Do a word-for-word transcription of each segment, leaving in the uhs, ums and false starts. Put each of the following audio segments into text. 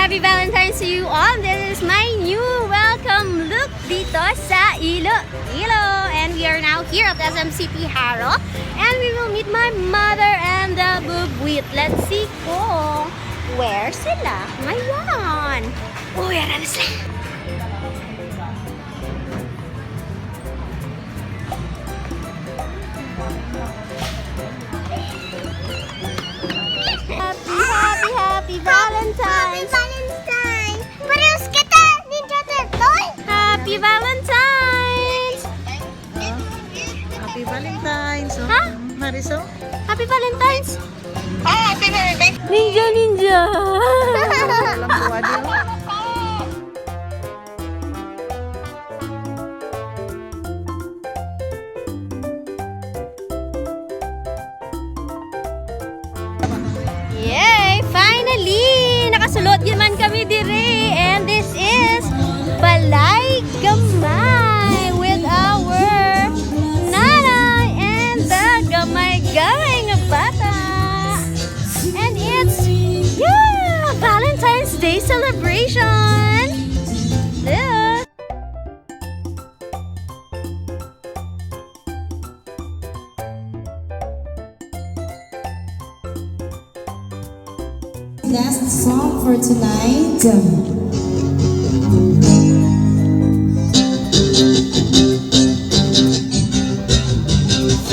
Happy Valentine's to you all. This is my new welcome look dito sa Iloilo. And we are now here at S M City Jaro. And we will meet my mother and the bubuit. Let's see kung where sila ngayon. Uy, ara na sila. Happy, happy, happy Valentine's! Valentine! Parehas kita, Ninja Turtle! Happy Valentine's! Happy Valentine's, oh. Ha? Marisol? Happy Valentine's! Ah, happy Valentine's! Ninja, ninja! Walang kuha din, oh. Yay! Finally! Nakasulod gyud man kami diri. And this is Balay Gamay with our nanay and the gamay-gamay nga bata. And it's, yeah, Valentine's Day celebration! Look! Last song for tonight.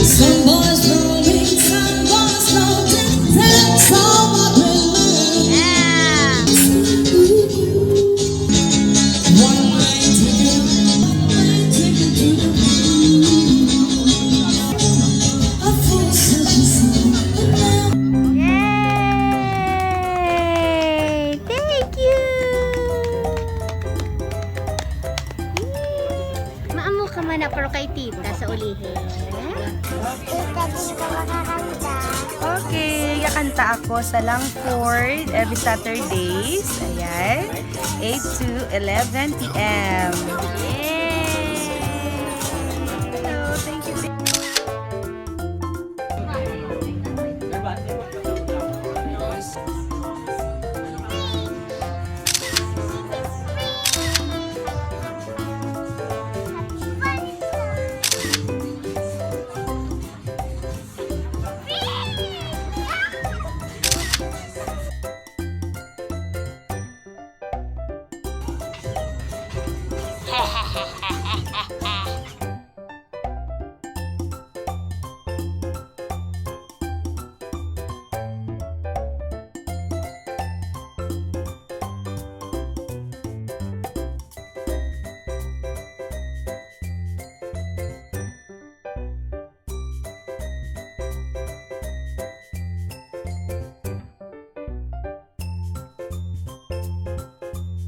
Some boys rolling, some boys loading, that's all I believe. Yeah. One night again, one night again to the moon. A full circle. Yay! Thank you! Maamo ka man na, pero kay tita sa ulihi. Tita, di ka makakanta. Okay, kakanta ako sa Langford every Saturdays. Ayan. Eight to eleven p m. Yay! Hello, thank you.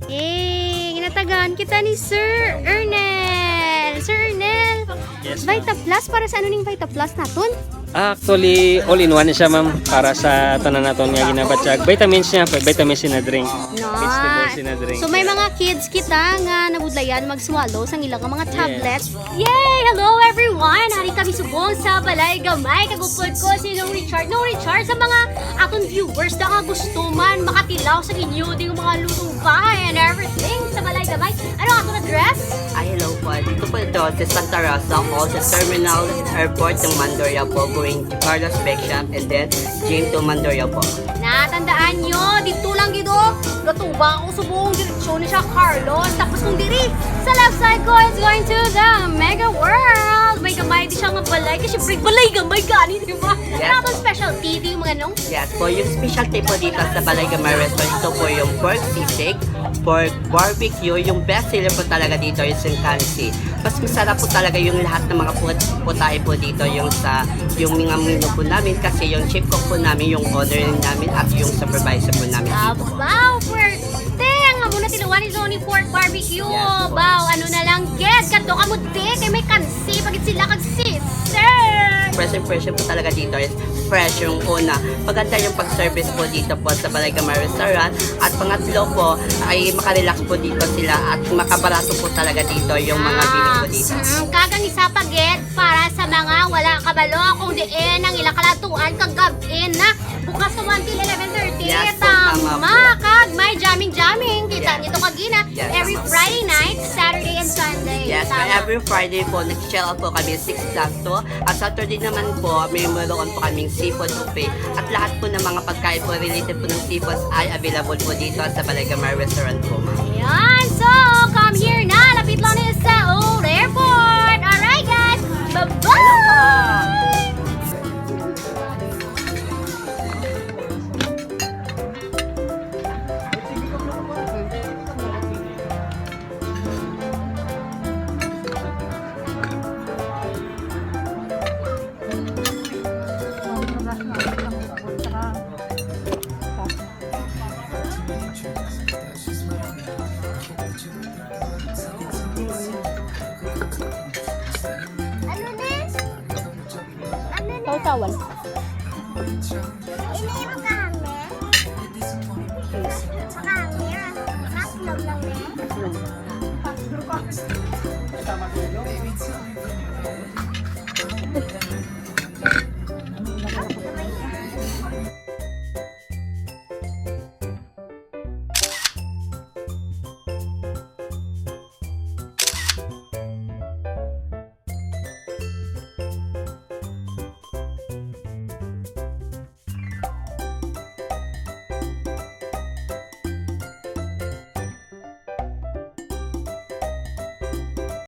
Yay! Ginatagaan kita ni Sir Ernel. Sir Ernel, yes, ma'am. Vita Plus, para sa ano ning Vita Plus naton? Ah, actually, all-in-one siya, ma'am, para sa tanan naton nga ginabatyag. Vitamins niya, vitamins in a drink. Nice. Vegetables in a drink. So, may mga kids kita nga nabudlayan mag-swallow sang ilang mga tablets. Yes. Yay! Hello, everyone! Hari kami subong sa Balay Gamay. Kag upod ko si Nong Richard. Nong Richard, sa mga aton viewers na nga gusto man makatilaw sa inyo ding mga luto ba and everything sa Balay Gamay, ano aton address? Ay, hello po. Dito po ito sa Santa Rosa Falls, sa Terminal Airport ng Mandoria po, going to Carlos Bake Shop and then James to Mandoria po. Natandaan nyo, dito lang gid, oh. Gatuba ako subong direksyon ni siya, Carlos. Tapos kung diri, sa left side ko, it's going to the Mega World. May gamay di siya nga balay. Kasi syempre, balay gamay gani, di ba? Yes. Ano ba specialty, di, mga nong? Yes po, yung specialty po dito sa Balay Gamay Restaurant, ito po yung pork sisig, pork barbecue, yung best seller po talaga dito yung singkansi. Mas masarap po talaga yung lahat ng mga put-, putahe po dito, yung sa, yung mga menu po namin, kasi yung chief cook po namin, yung owner namin, at yung supervisor po namin. Abaw, pwerte! Ang amo na tinuan ni Zoni Pork Barbecue. Yes, po. Baw, ano na lang, guys, kadto ka mo, di, kay may kansi, pagit sila kag sister. First impression po talaga dito is fresh yung una. Maganda yung pag-service po dito po sa Balay Gamay Restaurant. At pangatlo po, ay makarelax po dito sila at makabarato po talaga dito yung mga bili po dito. Ah, mm, kag ang isa pa, gid, para sa mga wala kabalo kung diin ang ilang kalatuan kag gab-in na. Bukas sa one till eleven thirty. Yes po, tama po. Tama. Kag may jamming-jamming. Kagina, Yes. Every Friday night, Saturday, and Sunday. Yes, Tama. Every Friday po, nag-shell out po kami six o'clock to. At Saturday naman po, may meron po kaming seafood buffet. At lahat po ng mga pagkain po related po ng seafood ay available po dito sa Balay Gamay Restaurant po, ma'am. Ayan. So, come here na. Lapit lang ni sa Old Airport. Alright, guys. Bye-bye! Ano ni? Ano ni? Sausawan. Ini mo kami? Sa kami? Maklog lang ni?